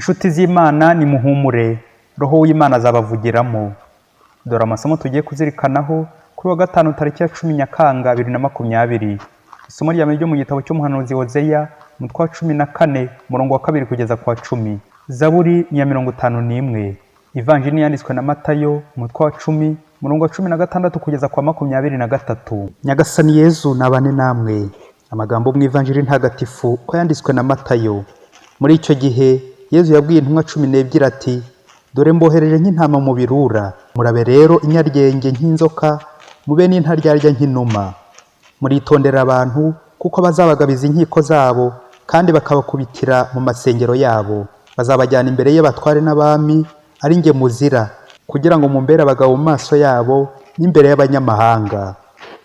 Inshuti z'Imana, nimuhumure, Roho w'Imana azabavugiramo. Dore amasomo tugiye kuzirikanaho kuri wa gatanu tariki ya 10 Nyakanga 2020. Isomo rya mbere ryo mu gitabo cy'umuhanuzi Hozeya, umutwe wa 14, umurongo wa 2 kugeza ku wa 10. Zaburi ni iya 51. Ivanjiri yanditswe na Matayo, umutwe wa 10, umurongo wa 16 kugeza ku wa 23. Nyagasani Yezu nabane namwe. Amagambo mu Ivanjiri ntagatifu uko yanditswe na Matayo. Muri icyo gihe Yezu yabwiye intumwa 12 ati: "Dore mbohereje nk'intama mu birura. Murabe rero inyaryenge nk'inzoka, mube n'intaryarya nk'inuma. Muritondera abantu, kuko bazabagabiza inkiko zabo kandi bakabakubitira mu masengero yabo. Bazabajyana imbere y'abatware n'abami ari njye muzira, kugira ngo mumbere abagabo mu maso yabo n'imbere y'abanyamahanga.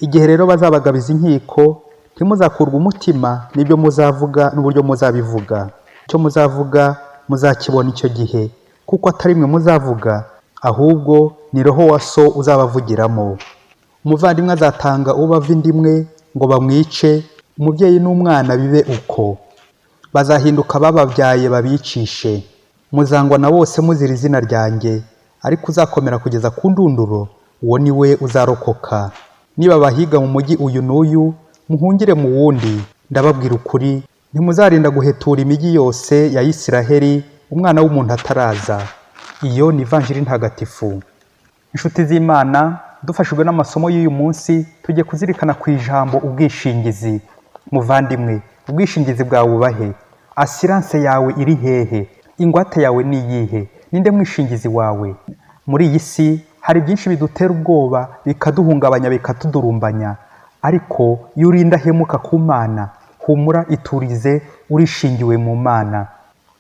Igihe rero bazabagabiza inkiko, ntimuzakurwe umutima n'ibyo muzavuga n'uburyo muzabivuga. Icyo muzavuga muzakibona icyo gihe, kuko atari mwe muzavuga, ahubwo ni Roho wa So uzabavugiramo. Umuvandimwe azatanga uwo bava inda imwe ngo bamwice, umubyeyi n'umwana bibe uko. Bazahinduka abababyaye babicishe. Muzangwa na bose muzira izina ryanjye, ariko uzakomera kugeza ku ndunduro, uwo ni we uzarokoka. Nibabahiga mu mujyi uyu n'uyu, muhungire mu wundi. Ndababwira ukuri, ntimuzarinda guhetura imijyi yose ya Isiraheli Umwana w'umuntu ataraza." Iyo ni Ivanjiri ntagatifu. Inshuti z'Imana, dufashijwe n'amasomo y'uyu munsi, tugiye kuzirikana ku ijambo ubwishingizi. Muvandimwe, ubwishingizi bwawe bubahe? Assurance yawe iri hehe? Ingwate yawe ni iyihe? Ninde mwishingizi wawe? Muri iyi si hari byinshi bidutera ubwoba, bikaduhungabanya, bikatudurumbanya, ariko iyo uri indahemuka ku Mana, humura, iturize, urishingiwe mu Mana.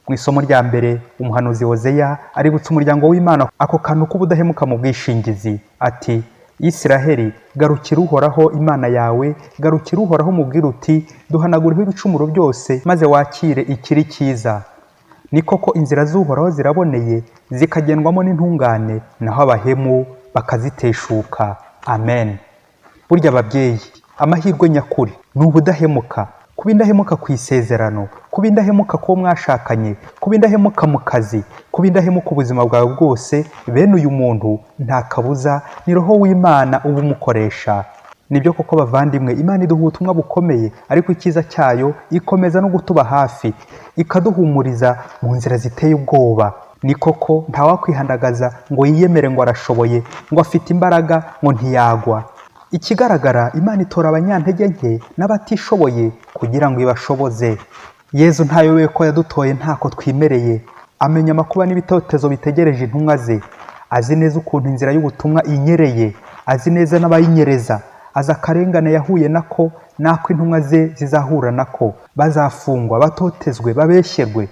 Mu isomo rya mbere, umuhanuzi Hozeya aributsa umuryango w'Imana ako kantu k'ubudahemuka mu bwishingizi, ati: "Isiraheli, garukira Uhoraho Imana yawe, garukira Uhoraho umubwire uti: 'Duhanagureho ibicumuro byose, maze wakire ikiri cyiza.' Ni koko inzira z'Uhoraho ziraboneye, zikagendwamo n'intungane, naho abahemu bakaziteshuka." Amen. Burya ababyeyi, amahirwe nyakuri ni ubudahemuka: kuba indahemuka ku isezerano, kuba indahemuka kuwo mwashakanye, kuba indahemuka mu kazi, kuba indahemuka ubuzima bwawe bwose. Bene uyu muntu nta kabuza ni Roho w'Imana uba umukoresha. Nibyo koko bavandimwe, Imana iduha ubutumwa bukomeye, ariko icyiza cyayo ikomeza no kutuba hafi, ikaduhumuriza mu nzira ziteye ubwoba. Ni koko ntawakwihandagaza ngo yiyemere ngo arashoboye, ngo afite imbaraga, ngo ntiyagwa. Ikigaragara, Imana itora abanyantege nke n'abatishoboye kugira ngo ibashoboze. Yezu ntayobewe ko yadutoye ntako twimereye. Amenya amakuba n'ibitotezo bitegereje intumwa ze. Azi neza ukuntu inzira y'ubutumwa inyereye, azi neza n'abayinyereza, azi akarengane yahuye nako n'ako intumwa ze zizahura nako: bazafungwa, batotezwe, babeshyerwe.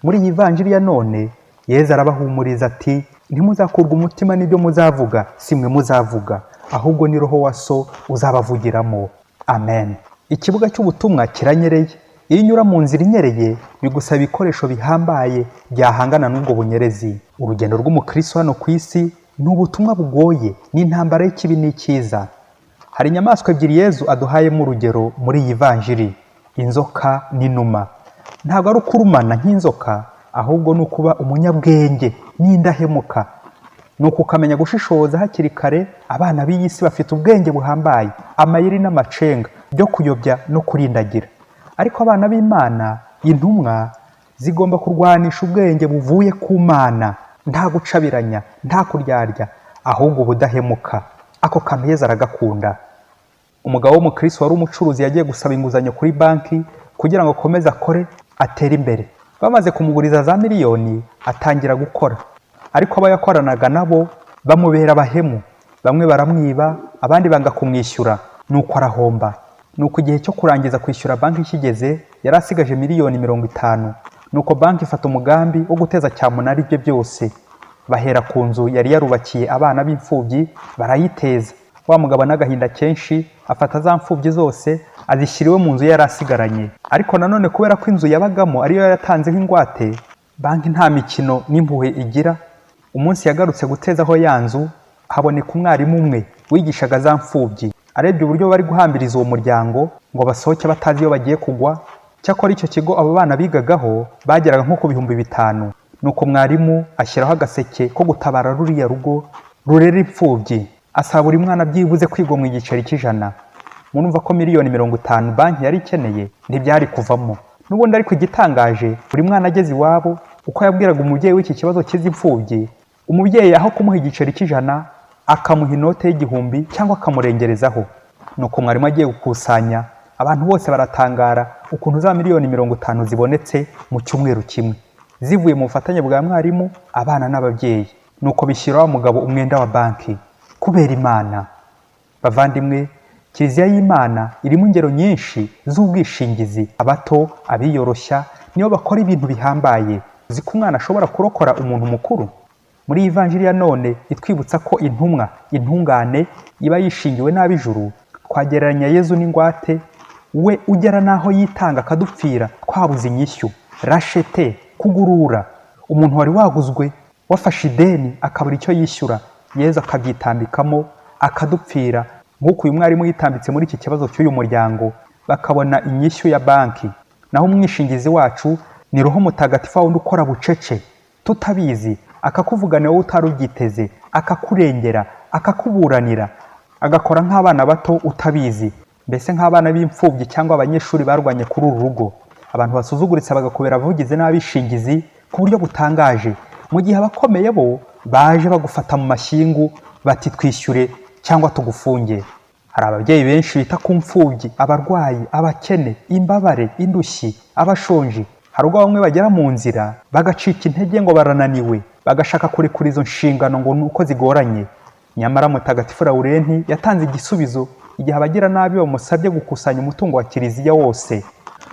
Muri iyi vanjiri ya none, Yezu arabahumuriza ati: "Ntimuzakurwe umutima n'ibyo muzavuga, si mwe muzavuga, ahubwo ni Roho wa So uzabavugiramo." Amen. Ikibuga cy'ubutumwa kiranyereye. Iyo unyura mu nzira inyereye, bigusaba ibikoresho bihambaye byahangana n'ubwo bunyerezi. Urugendo rw'umukristo hano ku isi ni ubutumwa bugoye, ni intambara y'ikibi n'icyiza. Hari inyamaswa ebyiri Yezu aduhayemo urugero muri iyi vanjiri: inzoka n'inuma. Ntabwo ari ukurumana nk'inzoka, ahubwo ni ukuba umunyabwenge n'indahemuka, ni uku ukamenya gushishoza hakiri kare. Abana b'iyi si bafite ubwenge buhambaye, amayeri n'amacenga byo kuyobya no kurindagira, ariko abana b'Imana, intumwa, zigomba kurwanisha ubwenge buvuye ku Mana, nta gucabiranya, nta kuryarya, ahubwo ubudahemuka. Ako kantu Yezu aragakunda. Umugabo w'umukristo wari umucuruzi yagiye gusaba inguzanyo kuri banki kugira ngo akomeze akore, atere imbere. Bamaze kumuguriza za miliyoni, atangira gukora, ariko abo yakoranaga nabo bamubera abahemu. Bamwe baramwiba, abandi banga kumwishyura, nuko arahomba. Nuko igihe cyo kurangiza kwishyura banki kigeze, yari asigaje miliyoni 50. Nuko banki ifata umugambi wo guteza cyamunara ibye byose. Bahera ku nzu yari yarubakiye abana b'imfubyi, barayiteza. Wa mugabo n'agahinda kenshi afata za mfubyi zose, azishyira iwe mu nzu yari asigaranye. Ariko nanone, kubera ko inzu yabagamo ariyo yatanzeho ingwate, banki nta mikino n'impuhwe igira. Umunsi yagarutse gutezaho ya nzu, haboneka umwarimu umwe wigishaga za mfubyi. Arebye uburyo bari guhambiriza uwo muryango ngo basohoke batazi iyo bagiye kugwa. Cyakora icyo kigo abo bana bigagaho bageraga nko ku 5000. Nuko mwarimu ashyiraho agaseke ko gutabara ruriya rugo rurera imfubyi, asaba buri mwana byibuze kwigomwa igiceri cy'100. Murumva ko miliyoni 50 banki yari ikeneye ntibyari kuvamo n'ubundi. Ariko igitangaje, buri mwana ageze iwabo, uko yabwiraga umubyeyi w'iki kibazo cy'izi mfubyi, umubyeyi aho kumuha igiceri cy'100 akamuha inote y'1000 cyangwa akamurengerezaho. Nuko mwarimu agiye gukusanya, abantu bose baratangara ukuntu za miliyoni 50 zibonetse mu cyumweru kimwe, zivuye mu bufatanye bwa mwarimu, abana n'ababyeyi. Nuko bishyura wa mugabo umwenda wa banki kubera Imana. Bavandimwe, Kiliziya y'Imana irimo ingero nyinshi z'ubwishingizi. Abato, abiyoroshya, nibo bakora ibintu bihambaye. Uzi ko umwana ashobora kurokora umuntu mukuru? Muri iyi vanjiri ya none itwibutsa ko intumwa intungane iba yishingiwe n'ab'ijuru, twagereranya Yezu n'ingwate, we ugera n'aho yitanga akadupfira twabuze inyishyu. Racheter, kugurura. Umuntu wari waguzwe, wafashe ideni akabura icyo yishyura, Yezu akabyitambikamo akadupfira, nk'uko uyu mwarimu yitambitse muri iki kibazo cy'uyu muryango, bakabona inyishyu ya banki. Naho umwishingizi wacu ni Roho Mutagatifu, wundi ukora bucece tutabizi, akakuvugana wowe utari ubyiteze, akakurengera, akakuburanira, agakora nk'abana bato utabizi, mbese nk'abana b'imfubyi cyangwa abanyeshuri barwanye kuri uru rugo. Abantu basuzuguritse bagakubera abavugizi n'abishingizi ku buryo butangaje, mu gihe abakomeye bo baje bagufata mu mashyingu bati: "Twishyure cyangwa tugufunge." Hari ababyeyi benshi bita ku mfubyi, abarwayi, abakene, imbabare, indushyi, abashonji. Hari ubwo bamwe bagera mu nzira bagacika intege ngo barananiwe, bagashaka kurekura izo nshingano ngo ni uko zigoranye. Nyamara Mutagatifu Lawurenti yatanze igisubizo igihe abagiranabi bamusabye gukusanya umutungo wa kiliziya wose,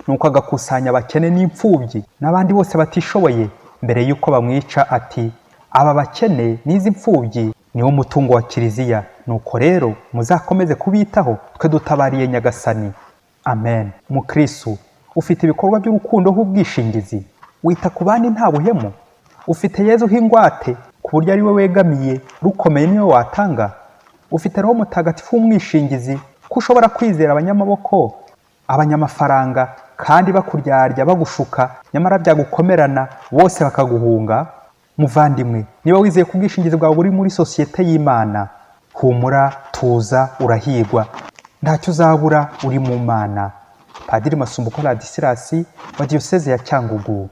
nuko agakusanya abakene n'imfubyi n'abandi bose batishoboye. Mbere y'uko bamwica ati: "Aba bakene n'izi mfubyi niwo mutungo wa kiliziya, nuko rero muzakomeze kubitaho, twe dutabariye Nyagasani." Amen. Mukristu, ufite ibikorwa by'urukundo h'ubwishingizi? Wita ku bandi nta buhemu? Ufite Yezu nk'ingwate ku buryo ari we wegamiye rukomeye, niwe watanga? Ufite Roho Mutagatifu w'umwishingizi, ko ushobora kwizera abanyamaboko, abanyamafaranga, kandi bakuryarya, bagushuka, nyamara byagukomerana bose bakaguhunga? Muvandimwe, niba wizeye ko ubwishingizi bwawe buri muri sosiyete y'Imana, humura, tuza, urahigwa, ntacyo uzabura uri mu Mana. Padiri Masumbuko Ladisirasi wa Diyoseze ya Cyangugu.